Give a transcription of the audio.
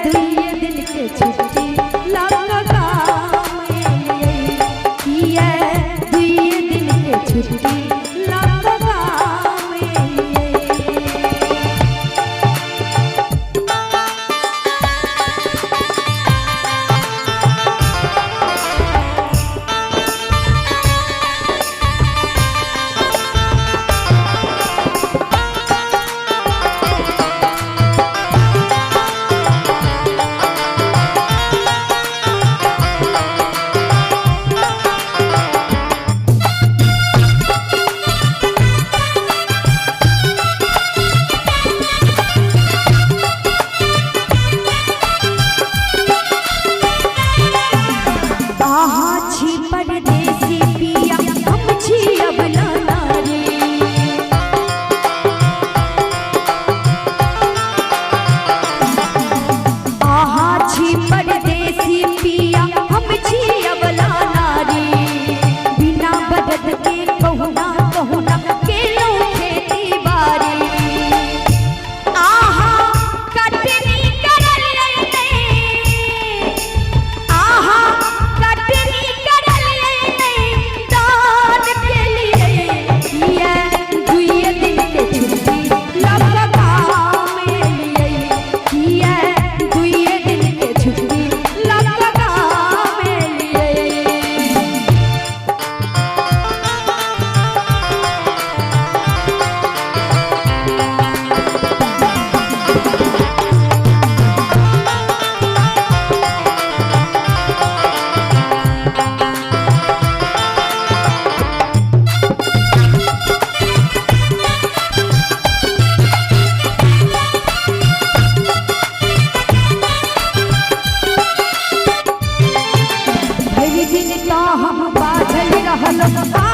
दुइये दिन के छुट्टी लग गाम एलियै। किया दुइये दिन के छुट्टी लग गाम एलियै। अहाँ छी परदेसी पिया, हम छी अबला नारी। अहाँ छी परदेसी पिया, हम छी अबला नारी। बिना बदद के कहुना कहुना केलहुँ खेती बारी। आहा कटनी करलियै नै, आहा कटनी करलियै नै, दान केलियै। किया दुइये दिन के छुट्टी लग गाम एलियै। किया दुइये दिन के छुट्टी लग गाम एलियै। भरि दिन तऽ हम बाझल रहलहुँ।